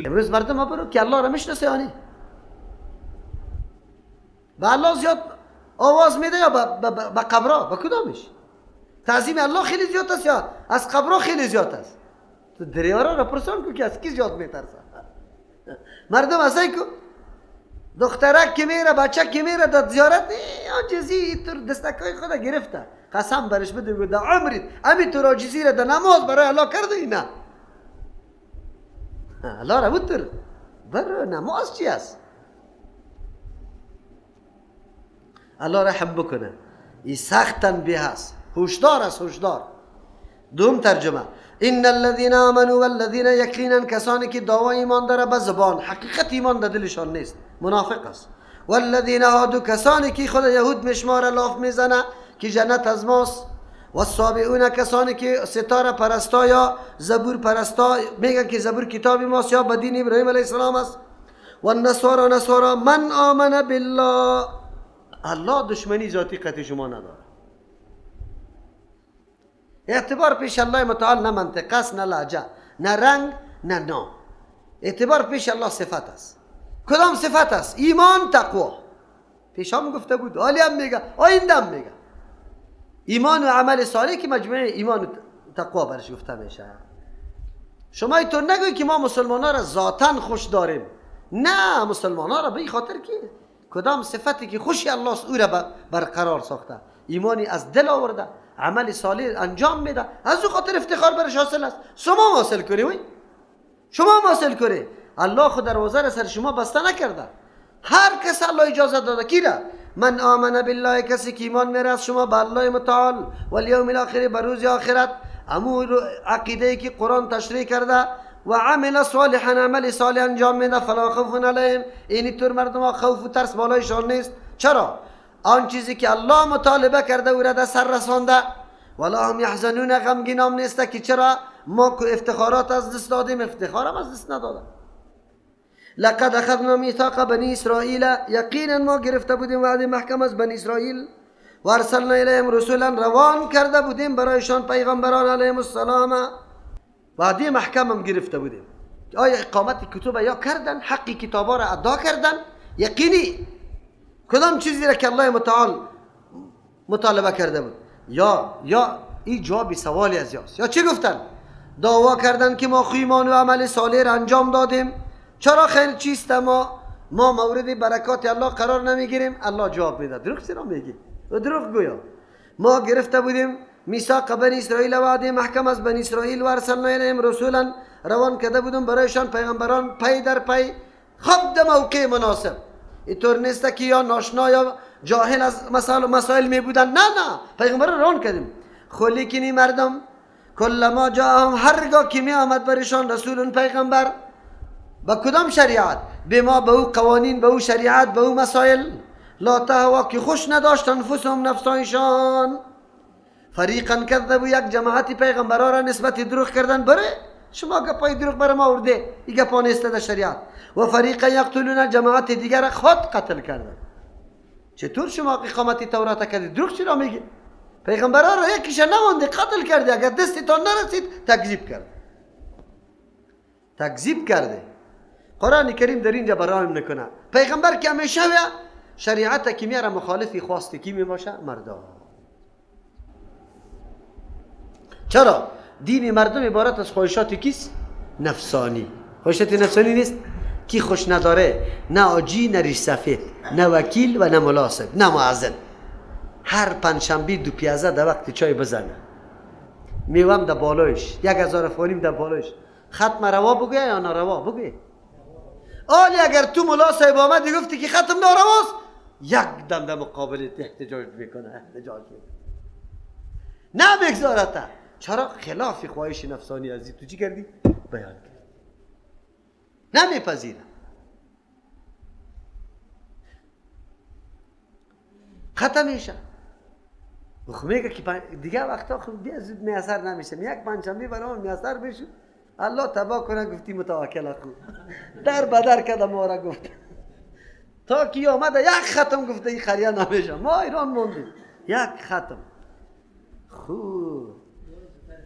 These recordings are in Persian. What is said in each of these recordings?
امروز مردم ما برو که الله را میشناسه یا نه؟ به الله زیاد آواز میده یا به قبرا؟ به کدامش؟ تعظیم الله خیلی زیاد است یا از قبرا خیلی زیاد است؟ تو دریارا را پرسان کو که از کی زیاد میترسه. مردم اصلا کو دخترک که میره، بچه که میره در زیارت، عاجزی تو دستکای خود گرفته، قسم برش بده بگو در عمرت امی تو عاجزی را در نماز برای الله کرده نه؟ الله را بودتر بر نماز چی است؟ الله رحم بکنه. ای سخت تنبیه است، هشدار است، هشدار. دوم ترجمه ان الذين آمنوا والذین یقینا کسانی که دعوای ایمان داره به زبان، حقیقت ایمان در دلشان نیست، منافق است. والذین هادو کسانی که خود یهود مشماره لاف میزنه که جنت از ماست. والصابئون کسانی که ستاره پرستا یا زبور پرستا میگن که زبور کتاب ماست یا به دین ابراهیم علیه السلام است. والنصارى نصارا من آمن بالله، الله دشمنی ذاتی قطع شما نداره. اعتبار پیش الله متعال نه منطقه است، نه لهجه، نه رنگ، نه نام. اعتبار پیش الله صفت است. کدام صفت است؟ ایمان، تقوا. پیش هم گفته بود، حالی هم میگه، آینده هم میگه. ایمان و عمل صالح که مجموعه ایمان و تقوا برش گفته میشه. شما اینطور نگوید که ما مسلمان ها را ذاتاً خوش داریم. نه، مسلمان ها را به این خاطر که کدام صفتی که خوشی الله است او را برقرار ساخته، ایمانی از دل آورده، عمل صالح انجام میده، از او خاطر افتخار برش حاصل است. شما حاصل کنی، وی شما حاصل کنی. الله خود دروازه را سر شما بسته نکرده. هر کس الله اجازه داده. کی را؟ من آمن بالله، کسی که ایمان میاره از شما به الله متعال، والیوم الاخر، به روز آخرت، امور عقیده که قرآن تشریح کرده، و عمل صالحا، عمل صالح انجام میده، فلا خوف علیهم، اینی طور مردم خوف و ترس بالایشان نیست. چرا؟ آن چیزی که الله مطالبه کرده او را در سر رسانده. ولا هم یحزنون، غمگین هم نیست که چرا ما که افتخارات از دست دادیم، افتخارم از دست نداده. لقد اخذنا میثاق بنی اسرائیل، یقینا ما گرفته بودیم وعده محکم از بنی اسرائیل. و ارسلنا الیهم رسولا، روان کرده بودیم برایشان پیغمبران علیهم السلام. وعده محکم هم گرفته بودیم. آیا اقامت کتب یا کردن؟ حق کتابا را ادا کردن؟ یقینی کدام چیزی را که الله متعال مطالبه کرده بود؟ یا این جواب سوالی از یاست. یا چی گفتن؟ دعوا کردن که ما ایمان و عمل صالح را انجام دادیم، چرا خیر چیست؟ ما مورد برکات الله قرار نمیگیریم. الله جواب میده. دروغ چرا میگی؟ و دروغ گویا. ما گرفته بودیم میثاق بنی اسرائیل، وعده محکم از بنی اسرائیل، و ارسلنا الیهم رسولا، روان کرده بودیم برایشان پیغمبران پی در پی، خب در موقع مناسب. اینطور نیست که یا ناشنا یا جاهل از مسائل می بودن. نه نه، پیغمبران روان کردیم. خو لیکن این مردم کلما جاءهم، هرگاه که می آمد برشان رسول پیغمبر، با کدام شریعت؟ به ما، به او قوانین، به او شریعت، به او مسائل، لا تهوا، که خوش نداشت انفسهم، نفسایشان. فریقا کذبوا، یک جماعت پیغمبرا را نسبت دروغ کردن. بره شما گپای دروغ بر ما آورده، این گپا نیست در شریعت. و فریقا یقتلون، جماعت دیگر خود قتل کردن. چطور شما اقامت تورات کردید؟ دروغ چرا میگی؟ پیغمبرا را یکیش نمانده قتل کرده، اگر دستتان نرسید تکذیب کرده، تکذیب کرده. قرآن کریم در اینجا برایم نکنه. پیغمبر که همیشه شریعت که میاره مخالفی خواستی کی میباشه؟ مردم. چرا؟ دین مردم عبارت از خواهشات کیست؟ نفسانی. خواهشات نفسانی نیست؟ کی خوش نداره؟ نه آجی، نه ریش سفید، نه وکیل و نه ملاسب، نه مؤذن. هر پنجشنبه دو پیازه در وقت چای بزنه، میوم در بالایش، 1000 افغانیم در بالایش. ختم روا بگوی یا ناروا بگوی؟ آلی اگر تو ملا صاحب آمدی گفتی که ختم نارواست، یک دم در مقابل احتجاج میکنه، احتجاج میکنه، نه بگذارته. چرا؟ خلاف خواهش نفسانی ازی تو چی کردی؟ بیان کردی، نمیپذیره. ختم میشه. خب میگه که دیگه وقتا خب بیا زود میسر نمیشه، یک پنجشنبه برام میسر بشه. الله تبا کنه، گفتی متوکل خو در بدر کردم ما را گفت تا کی آمده یک ختم گفته این خریه نمیشه، ما ایران موندیم یک ختم. خوب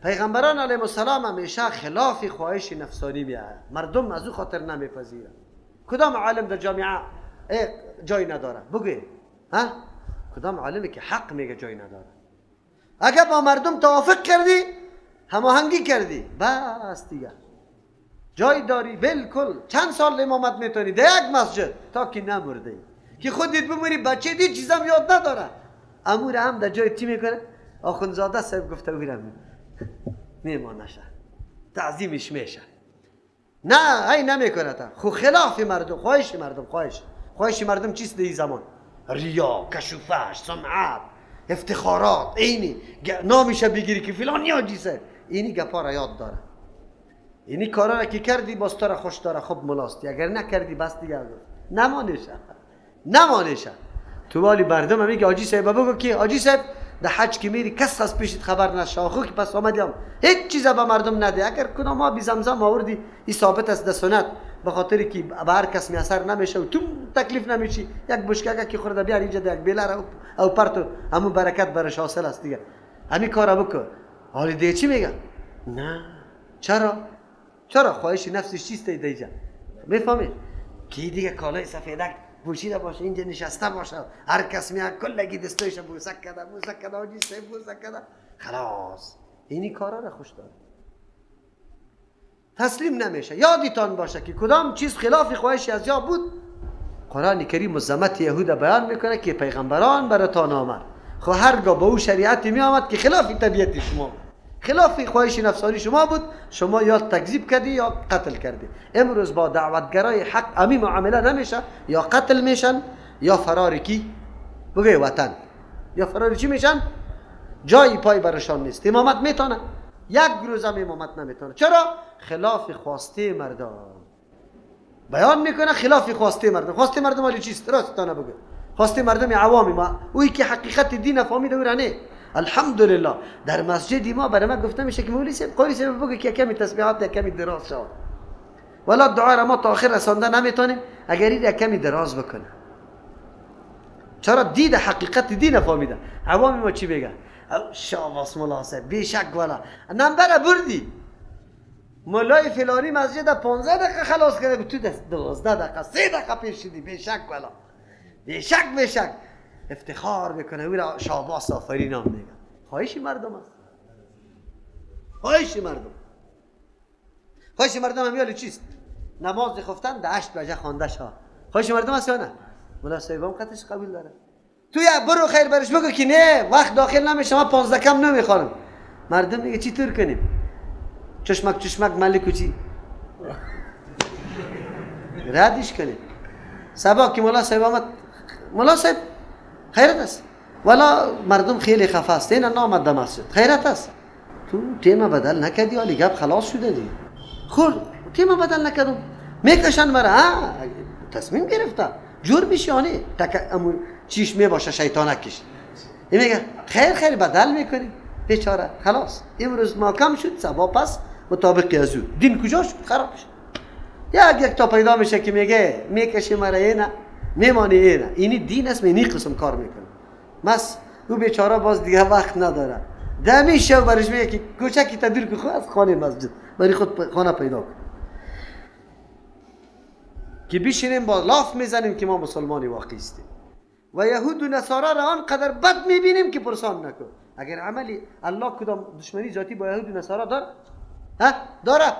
پیغمبران علیهم السلام همیشه خلاف خواهش نفسانی میآید، مردم از او خاطر نمیپذیرند. کدام عالم در جامعه جای نداره؟ بگوی ها؟ کدام عالمی که حق میگه جای نداره؟ اگر با مردم توافق کردی، هماهنگی کردی، بس دیگه جای داری. بالکل چند سال امامت میتونی در یک مسجد تا که نمرده ای، که خودت بمیری بچه دی چیزم یاد نداره. امور هم در جای چی میکنه؟ آخوندزاده صاحب گفته او میمانشه، تعظیمش میشه. نه ای نمیکنه تا خو خلاف مردم، خواهش مردم، خواهش مردم چیست در زمان؟ ریا، کشوفش، سمعت، افتخارات، اینی نامش بگیری که فلان یا جیسه، اینی گپا را یاد داره. اینی کارا را که کردی باز تو را خوش داره، خب ملاستی. اگر نکردی بس دیگه نمانشه، نمانشه. تو والی بردم میگه حاجی صاحب بگو که حاجی صاحب در حج که میری کس از پیشت خبر نشه، آخو که پس آمدیم هیچ چیز به مردم نده. اگر کدام ما بی زمزم آوردی این ثابت است در سنت، به خاطر که به هر کس میسر نمیشه و تو تکلیف نمیشی. یک بشکه که خورده بیار اینجا یک بیله را او پرتو، همون برکت برش حاصل است دیگه. همین کارا بکن. حالی دیگه چی میگه؟ نه. چرا؟ چرا خواهش نفسش چیست دیگه؟ میفهمی؟ کی دیگه کالای سفیدک پوشیده باشه اینجا نشسته باشه، هر کس میاد کلگی دستایش بوسک کرده، بوسک کرده، حاجی صاحب بوسک کرده، خلاص. اینی کارا را خوش داره، تسلیم نمیشه. یادتان باشه که کدام چیز خلاف خواهش از یا بود، قرآن کریم مزمت یهود بیان میکنه که پیغمبران براتان آمد، خو هرگاه با او شریعت می آمد که خلاف طبیعت شما بود، خلاف خواهش نفسانی شما بود، شما یا تکذیب کردی یا قتل کردی. امروز با دعوتگرای حق امی معامله نمیشه، یا قتل میشن یا فراری کی بگه وطن، یا فراری چی میشن؟ جایی پای برشان نیست. امامت میتونه یک روز هم امامت نمیتونه. چرا؟ خلاف خواسته مردم بیان میکنه، خلاف خواسته مردم. خواسته مردم ولی چیست؟ راستانه بگه خواسته مردم عوامی ما، اویی که حقیقت دین فهمیده او را نه. الحمدلله در مسجد ما برای ما گفته میشه که مولوی صاحب قاری صاحب بگه که کمی تسبیحات یک کمی دراز شود، ولی دعا را ما تا آخر رسانده نمیتونیم اگر این یک کمی دراز بکنه. چرا؟ دید حقیقت دین فهمیده. عوام ما چی بگه؟ شاباس مولا صاحب بیشک والا نمبر بردی، مولای فلانی مسجد 15 دقیقه خلاص کرده، تو 12 دقیقه 3 دقیقه پیش شدی، بیشک والا بیشک بیشک افتخار میکنه، او را شاباس آفرین هم میگه. خواهش مردم است، خواهش مردم، خواهش مردم هم یالی چیست؟ نماز خفتن ده 8 بجه خوانده شد. خواهش مردم است یا نه؟ مولا صاحب هم قطعش قبول داره. تو یا برو خیر برش بگو که نه وقت داخل نمیشه، ما 15 کم نمیخوانم. مردم میگه چی طور کنیم؟ چشمک چشمک ملک و چی؟ ردش کنیم. سبا که مولا صاحب آمد، مولا صاحب خیرت است، ولی مردم خیلی خفه است، این نامد در مسجد، خیرت است. تو تیم بدل نکردی، حالی گپ خلاص شده دیگه. خور تیم بدل نکردم، میکشن مرا، تصمیم گرفته جور میشی آنی تک چیش میباشه شیطانکش. این میگه خیر خیر بدل میکنی بیچاره، خلاص امروز محکم شد، سبا پس مطابق از او دین کجا شد؟ خراب شد. یک تا پیدا میشه که میگه میکشه مرا، اینه میمانی اینه، اینی دین است، اینی قسم کار میکنه. مس او بیچاره باز دیگه وقت نداره، دمی شو برش میگه که کوچکی تا دور که خود از خانه مسجد برای خود خانه پیدا کن که بشینیم با لاف میزنیم که ما مسلمانی واقعی هستیم. و یهود و نصارا را آنقدر بد میبینیم که پرسان نکن. اگر عملی الله کدام دشمنی ذاتی با یهود و نصارا داره؟ ها داره؟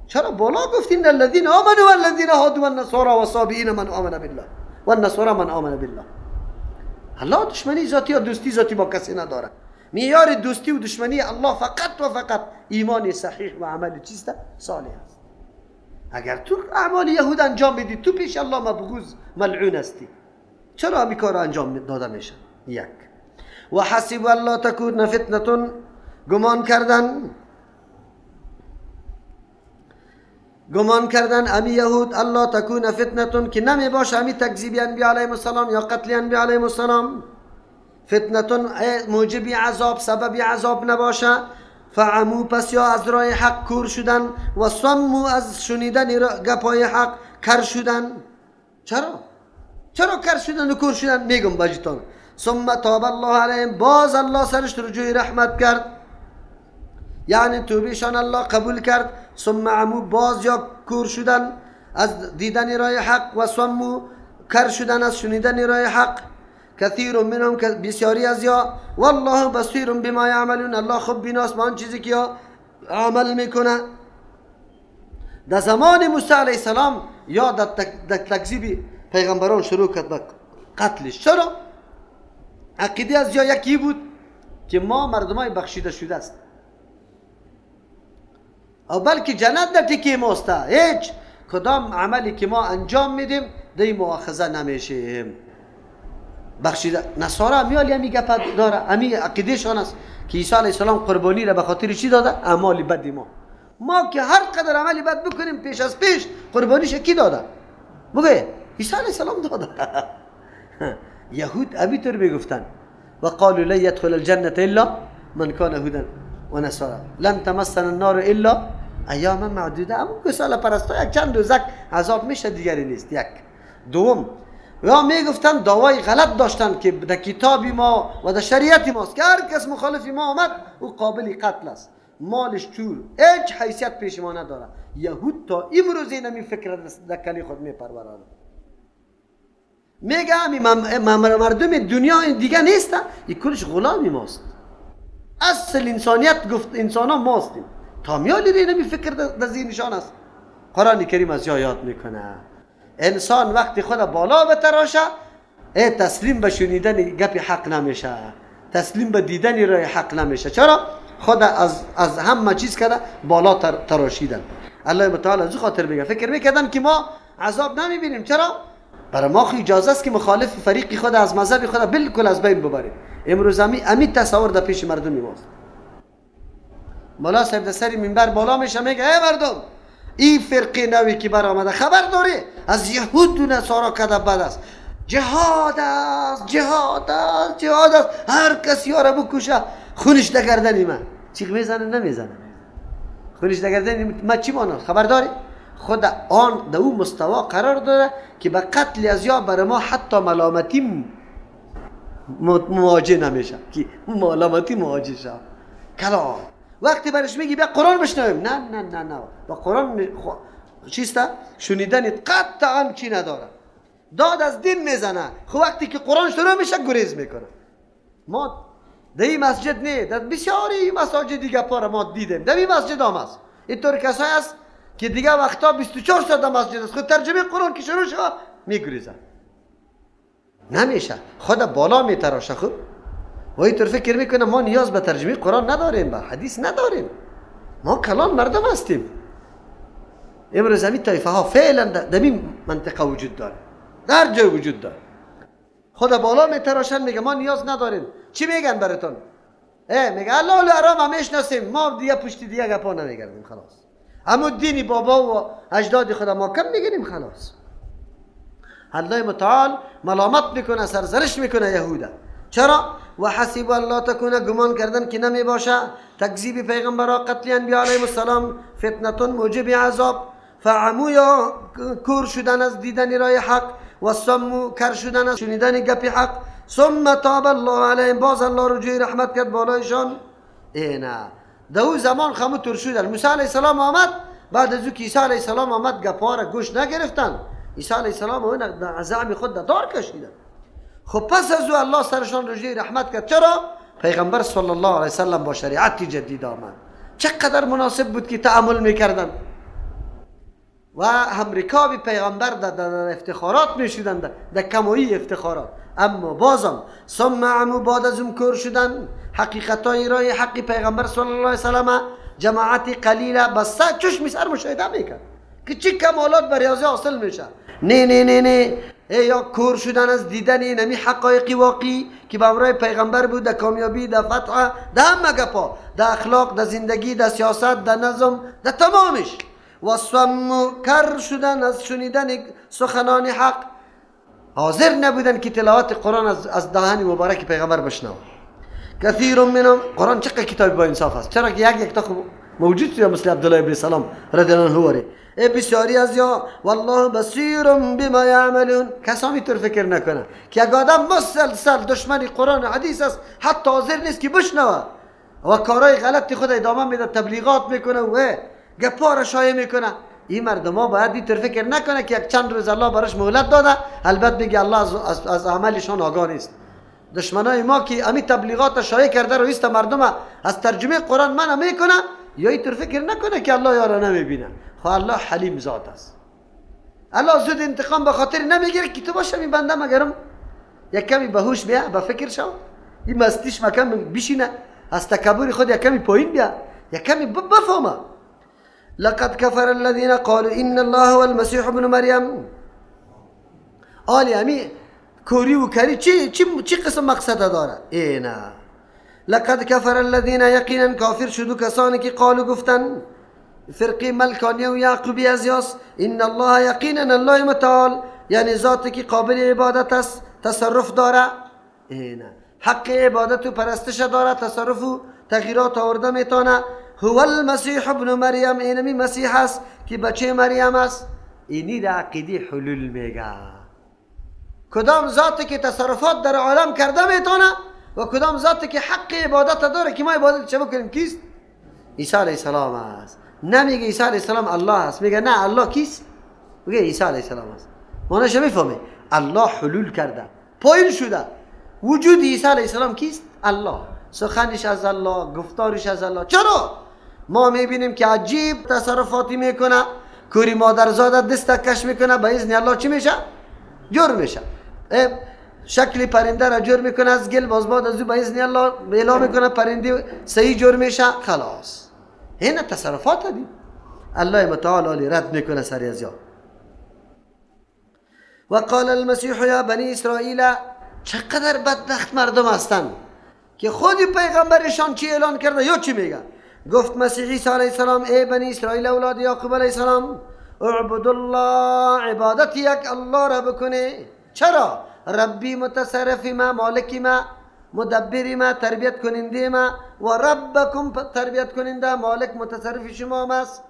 چرا بالا گفتین الذین آمنوا والذین هادوا والنصارى والصابئین من آمن بالله والنصارى من آمن بالله؟ الله دشمنی ذاتی یا دوستی ذاتی با کسی نداره. معیار دوستی و دشمنی الله فقط و فقط ایمان صحیح و عمل چیست؟ صالح است. اگر تو اعمال یهود انجام بدی تو پیش الله مبغوض ملعون هستی. چرا همین کار انجام داده میشه؟ یک و حسب الله تکون فتنه، گمان کردن امی یهود الله تکون فتنه که نمی باشه امی تکذیب انبیاء علیهم السلام یا قتل انبیاء علیهم السلام، فتنه موجب عذاب سبب عذاب نباشه. فعمو پس یا از راه حق کور شدن و صمو از شنیدن گپای حق کر شدن. چرا کر شدن و کور شدن؟ میگم باجتان. ثم تاب الله علیهم، باز الله سرش رجوع رحمت کرد. یعنی توبهشان الله قبول کرد. ثم عمو باز یا کور شدن از دیدن راه حق و صمو کر شدن از شنیدن راه حق. کثیر منهم بسیاری از یا والله بصیر بما یعملون، الله خوب بیناست با آن چیزی که یا عمل میکنه. در زمان موسی علیه السلام یا در تکذیب پیغمبران شروع کرد به قتلش. چرا؟ عقیده از یا یکی بود که ما مردمای بخشیده شده است، او بلکه جنت در تکی ماست، هیچ کدام عملی که ما انجام میدیم دی مؤاخذه نمیشیم. بخشیده نصارا میالی همی گپ داره، همی عقیده شان است که عیسی علیه السلام قربانی را به خاطر چی داده؟ اعمال بد ما. ما که هر قدر عملی بد بکنیم پیش از پیش قربانیش کی داده؟ بگه عیسی علیه السلام داده. یهود ابی طور میگفتن و قالوا لن يدخل الجنة الا من كان هودا و نصارا لن تمسنا النار الا ایاما معدوده. اما گساله پرستا یک چند روزک عذاب میشه، دیگری نیست. یک دوم یا میگفتن دعوای غلط داشتن که در کتاب ما و در شریعت ماست که هر کس مخالف ما آمد او قابل قتل است، مالش چور، هیچ حیثیت پیش ما نداره. یهود تا امروز این فکر در کلی خود میپرورند. میگه مردم دنیا دیگه نیستن، این کلش غلامی ماست، اصل انسانیت گفت انسان ها ماستیم. تا میالی اینمی فکر در ذهنشان است. قرآن کریم از یاد میکنه انسان وقتی خود بالا بتراشه تسلیم به شنیدن گپ حق نمیشه، تسلیم به دیدن راه حق نمیشه. چرا؟ خود از همه چیز کرده بالا تراشیدن. الله متعال از خاطر میگه فکر میکردن که ما عذاب نمیبینیم. چرا؟ برای ما خو اجازه است که مخالف فریقی خود از مذهب خود بالکل از بین ببریم. امروز امی تصور در پیش مردم ماست. مولا صاحب در سر منبر بالا میشه میگه ای مردم، این فرقه نوی که برآمده خبر داری از یهود و نصارا کده بد است، جهاد است، جهاد است، جهاد است، هر کسی یارا بکشه خونش در گردن من. چی میزنه؟ نمیزنه. خونش در گردن من چی مانا؟ خبر داری؟ خود آن در او مستوا قرار داره که به قتل از یا بر ما حتی ملامتی مواجه نمیشه، که ملامتی مواجه شه کلام. وقتی برش میگی بیا قرآن بشنویم، نه نه نه نه، با قرآن چیسته؟ شنیدن قطعا چی نداره، داد از دین میزنه. خب وقتی که قرآن شروع میشه گریز میکنه. ما در این مسجد نه، در بسیاری مساجد دیگه پاره ما دیدیم، در این مسجد هم هست اینطور کسایی هست که دیگه وقتا 24 ساعت در مسجد است، خود ترجمه قرآن که شروع شد میگریزه، نمیشه، خود بالا میتراشه. خب و اینطور فکر میکنه ما نیاز به ترجمه قرآن نداریم، به حدیث نداریم، ما کلان مردم هستیم. امروز همین طایفه ها فعلا در این منطقه وجود داره، در جای وجود داره. خود بالا میتراشن میگه ما نیاز نداریم. چی میگن براتون؟ میگه الله الحرام هم میشناسیم، ما دیگه پشت دیگه گپا نمیگردیم، خلاص. اما دینی بابا و اجداد خود ما کم میگیریم، خلاص. الله متعال ملامت میکنه، سرزنش میکنه یهودا. چرا؟ و حسب الله تکونه، گمان کردن که نمی باشه تکذیب پیغمبرا، قتل انبیا علیهم السلام فتنه موجب عذاب. فعمو یا کور شدن از دیدن راه حق، و صمو کر شدن از شنیدن گپ حق. ثم تاب الله علیهم، باز الله رجوع رحمت کرد بالایشان. نه در او زمان خمو تر شدن. موسی علیه السلام آمد، بعد از او که عیسی علیه السلام آمد گپا را گوش نگرفتن، عیسی علیه السلام اون زعم خود در دار کشیدن. خب پس از او الله سرشان رجوع رحمت کرد. چرا؟ پیغمبر صلی الله علیه وسلم با شریعت جدید آمد. چقدر مناسب بود که تعامل میکردن و هم رکاب پیغمبر در افتخارات میشدند، در کمایی افتخارات. اما بازم ثم عمو، بعد از اون کور شدن حقیقتای راه حق پیغمبر صلی الله علیه وسلم، جماعت قلیله بس چشم سر مشاهده میکرد که چه کمالات بر ریاضی حاصل میشه. نه نه نه نه، یا کور شدن از دیدن نمی حقایق واقعی که به همراه پیغمبر بود، در کامیابی، در فتح، در همه گپا، در اخلاق، در زندگی، در سیاست، در نظم، در تمامش. و صم کر شدن از شنیدن سخنان حق، حاضر نبودن که تلاوت قرآن از دهن مبارک پیغمبر بشنو. کثیر منهم، قرآن چقدر کتاب با انصاف است، چرا که یک یک تا موجود شده مثل عبدالله ابن سلام رضی الله عنه وره. ای بسیاری از یا والله بصیر بما یعملون، کسانی طور فکر نکنه که یک آدم مسلسل دشمن قرآن و حدیث است، حتی حاضر نیست که بشنوه. و کارهای غلط خود ادامه میده، تبلیغات میکنه و گپا را شایع میکنه. این مردم ها باید اینطور فکر نکنه که یک چند روز الله براش مهلت داده، البته بگه الله از عملشان آگاه نیست. دشمنای ما که امی تبلیغات شایع کرده رو ایست مردم از ترجمه قرآن منع میکنه، یا اینطور فکر نکنه که الله یارا نمیبینه. خب الله حلیم ذات است، الله زود انتقام به خاطر نمیگیره که تو باشه این بنده مگرم یک کمی بهوش بیا، به فکر شو، این مستیش مکم بشینه، از تکبر خود یک کمی پایین بیا، یک کمی بفهمه. لقد كفر الذين قالوا ان الله هو المسيح ابن مريم. آلی امی کوری و کری چی چی چی قسم مقصد داره؟ اینا لقد كفر الذين یقینا کافر شدو کسانی که قالوا گفتن، فرقی ملکانی و یعقوبی از یاس، ان الله یقینا الله متعال، یعنی ذاتی که قابل عبادت است، تصرف داره، اینا حق عبادت و پرستش داره، تصرف و تغییرات آورده میتونه. هو المسیح ابن مریم، اینمی مسیح است که بچه مریم است. اینی در عقیده حلول میگه، کدام ذاتی که تصرفات در عالم کرده میتونه و کدام ذاتی که حق عبادت داره که ما عبادت چه بکنیم کیست؟ عیسی علیه السلام است. نمیگه عیسی علیه السلام الله است، میگه نه الله کیست؟ میگه عیسی علیه السلام است. معنیش میفهمی؟ الله حلول کرده، پایین شده. وجود عیسی علیه السلام کیست؟ الله. سخنش از الله، گفتارش از الله. چرا؟ ما میبینیم که عجیب تصرفاتی میکنه، کوری مادرزاده دست کش میکنه، به اذن الله چی میشه؟ جور میشه. شکل پرنده را جور میکنه از گل، باز بعد از او به اذن الله اعلام میکنه پرنده صحیح جور میشه، خلاص. این تصرفات دید الله متعال رد میکنه سری از یاد. و قال المسیح یا بنی اسرائیل، چقدر بدبخت مردم هستند که خود پیغمبرشان چی اعلان کرده یا چی میگه. گفت مسیح عیسی علیه السلام ای بنی اسرائیل اولاد یعقوب علیه السلام، اعبد الله، عبادت یک الله را بکنه. چرا؟ ربی متصرف ما، مالک ما، مدبر ما، تربیت کننده ما، و ربکم تربیت کننده، مالک متصرف شما است.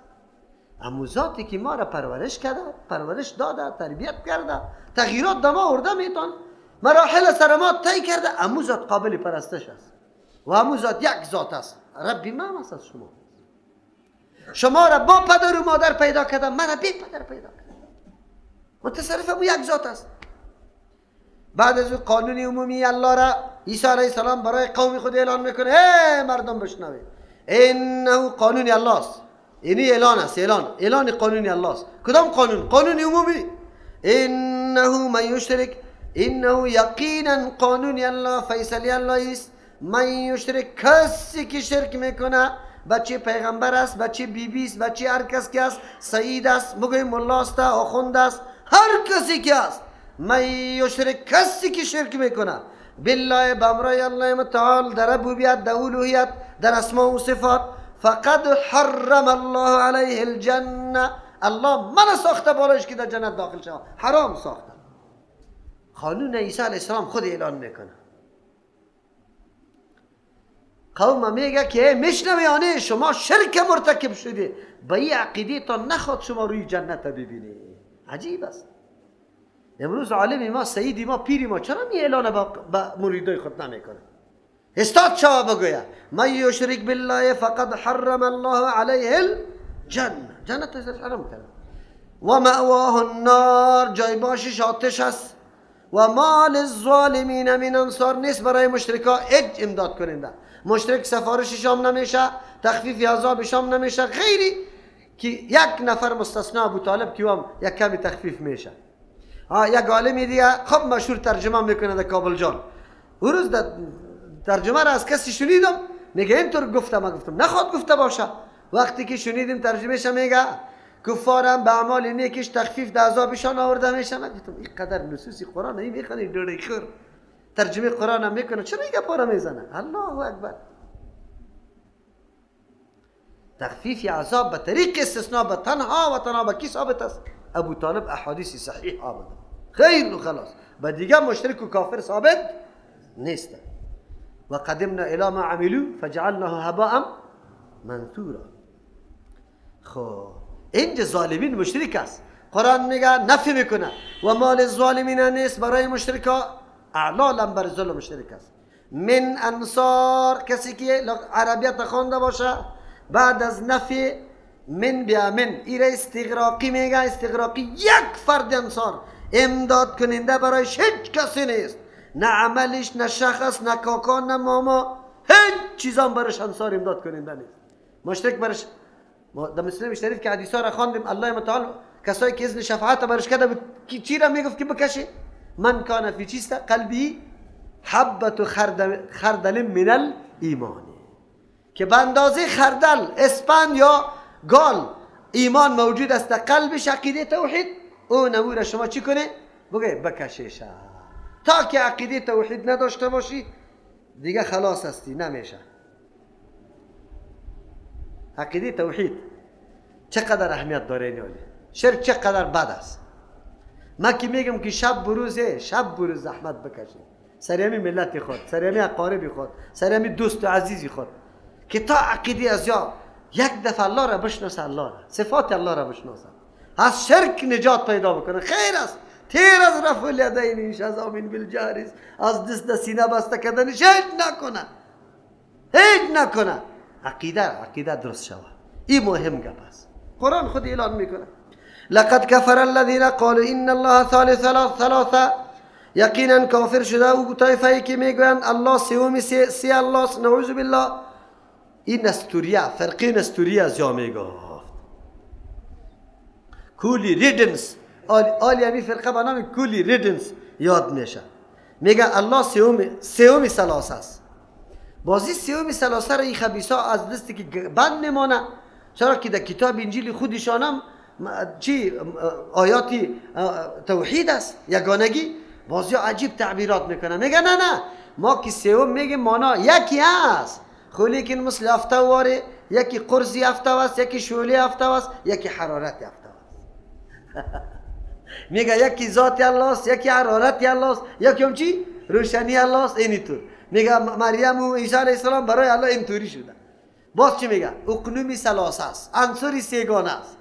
امو ذاتی که ما را پرورش کرده، پرورش داده، تربیت کرده، تغییرات در ما آورده میتون، مراحل سر ما طی کرده، امو ذات قابل پرستش است و امو ذات یک ذات است. ربی ما است از شما، شما را با پدر و مادر پیدا کرده، من را بی پدر پیدا کرده، متصرف امو یک ذات است. بعد از قانون عمومی الله را عیسی علیه السلام برای قوم خود اعلان میکنه، ای مردم بشنوید، انه قانون الله است. اینی اعلان است، اعلان قانون الله است. کدام قانون؟ قانون عمومی. انه من یشرک، انه یقینا قانون الله، فیصله الله است. من یشرک، کسی که شرک میکنه، بچه پیغمبر است، بچه بیبی است، بچه هر کس که است، سعید است، مگه ملا است، آخوند است، هر کسی که است، من یشرک، کسی که شرک میکنه بالله، بامرای الله متعال، در ربوبیت، در الوهیت، در اسماء و صفات، فقد حرم الله علیه الجنه، الله من ساخته بالایش که در جنت داخل شود، حرام ساخته. قانون عیسی علیه السلام خود اعلان میکنه. قوم میگه که میشنوی آنه شما شرک مرتکب شده، به این عقیده تا نخواد شما روی جنت ببینی. عجیب است. امروز عالم ما، سیدی ما، پیری ما چرا می اعلان با مریدای خود نمیکنه؟ استاد شوا بگویا من یشرک بالله فقد حرم الله علیه الجنه، جنت ازش حرام کرده، و مأواه النار، جای باشش آتش است، و ما للظالمین من انصار، نیست برای مشرکا هیچ امداد کننده. مشرک سفارشش هم نمیشه، تخفیف عذابش هم نمیشه، غیری که یک نفر مستثنا ابو طالب که هم یک کمی تخفیف میشه. یک عالمی دیگه خب مشهور ترجمه میکنه در کابل جان، اون روز ترجمه را از کسی شنیدم میگه اینطور گفتم، من گفتم نخواد گفته باشه. وقتی که شنیدیم ترجمهش میگه کفارم به اعمال نیکش تخفیف در عذابشان آورده میشه. من گفتم اینقدر نصوص قرآن این میخوانه دوره خور ترجمه قرآن هم میکنه، چرا این گپا را میزنه؟ الله اکبر. تخفیف عذاب به طریق استثناء به تنها و تنها به کی ثابت است؟ ابو طالب احادیث صحیح آمده، خیر و خلاص، به دیگه مشرک و کافر ثابت نیست. و قدمنا الی ما عملوا فجعلناه هباء منثورا. خب اینجا ظالمین مشرک است، قرآن میگه نفی میکنه و مال الظالمین نیست برای مشرکا، اعلا لمبر ظلم مشرک است. من انصار. کسی که عربیت خوانده باشه بعد از نفی من بیا من، ایره استغراقی میگه. استغراقی یک فرد انصار، امداد کننده برایش هیچ کسی نیست، نه عملش، نه شخص، نه کاکا، نه ماما، هیچ چیزام برش انصار امداد کننده نیست. مشرک برش در مسلم شریف که حدیثا را خواندیم، الله متعال کسایی که اذن شفاعت برش کرده بود چی را میگفت که بکشه؟ من کان فی چیست قلبی حبت خردل من الایمان، که به اندازه خردل اسپند یا گال ایمان موجود است قلبش، عقیده توحید، او نموره شما چی کنه؟ بگه بکشیشه. تا که عقیده توحید نداشته باشی دیگه خلاص هستی، نمیشه. عقیده توحید چقدر اهمیت داره، این شرک چقدر بد است. من که میگم که شب بروزه، شب بروز زحمت بکشی سریمی ملت خود، سریمی اقارب خود، سریمی دوست و عزیزی خود، که تا عقیده از یا یک دفعه الله را بشناسه، الله را، صفات الله را بشناسه، از شرک نجات پیدا بکنه. خیر است تیر از رفع الیدینش، از آمین بالجهر، از دست سینه بسته کردنش، هیچ نکنه، هیچ نکنه. عقیده درست شود، این مهم گپ است. قرآن خود اعلان میکنه لقد كفر الذين قالوا ان الله ثالث ثلاثه. یقینا کافر شده او طایفه که میگویند الله سوم سی الله، نعوذ بالله. این نستوریه، فرقه نستوریه از جا میگفت Holy Riddance، آلی همی فرقه به نام Holy Riddance یاد میشه. میگه الله سوم ثلاثه است. بازی سوم ثلاثه را این خبیثا از دستی که بند میمانه، چرا که در کتاب انجیل خودشانم چی آیاتی توحید است، یگانگی. بازی عجیب تعبیرات میکنه، میگه نه نه، ما که سوم میگیم مانا یکی است، خو لیکن مثل افتواره، یکی قرصی افتو است، یکی شعله افتو است، یکی حرارت افتو است. میگه یکی ذات الله است، یکی حرارت الله است، یکی هم چی روشنی الله است. اینطور میگه مریم و عیسی علیه السلام برای الله اینطوری شده. باز چی میگه؟ اقنومی ثلاثه است، عنصری سگانه است.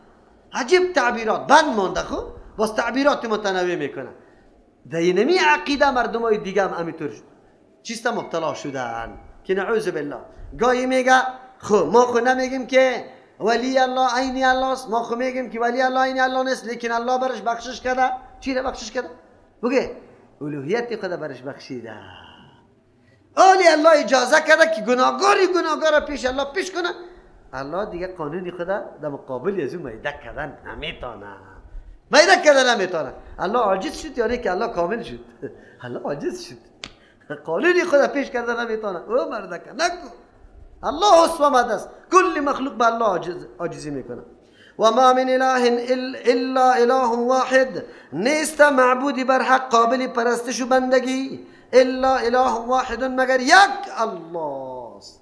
عجیب تعبیرات بند مانده. خو باز تعبیرات متنوع میکنه. در اینمی عقیده مردم های دیگه هم همینطور چیست مبتلا شدن که نعوذ بالله. گاهی میگه خو ما خو نمیگیم که ولی الله عینی الله است، ما خو میگیم که ولی الله عینی الله نیست، لیکن الله برش بخشش کرده. چی را بخشش کرده؟ بگه الوهیت خدا برش بخشیده. آلی الله اجازه کرده که گناهگاری گناهگار پیش الله پیش کنه. الله دیگه قانونی خدا در مقابل از اون میده کردن نمیتونه، میده کردن نمیتونه. الله عاجز شد، یعنی که الله کامل شد. الله عاجز شد، قانونی خدا پیش کردن نمیتونه. او مردک نکو، الله الصمد است، کل مخلوق به الله عاجزی میکنه. و ما من اله الا اله واحد، نیست معبودی بر حق قابل پرستش و بندگی الا اله واحد، مگر یک الله است.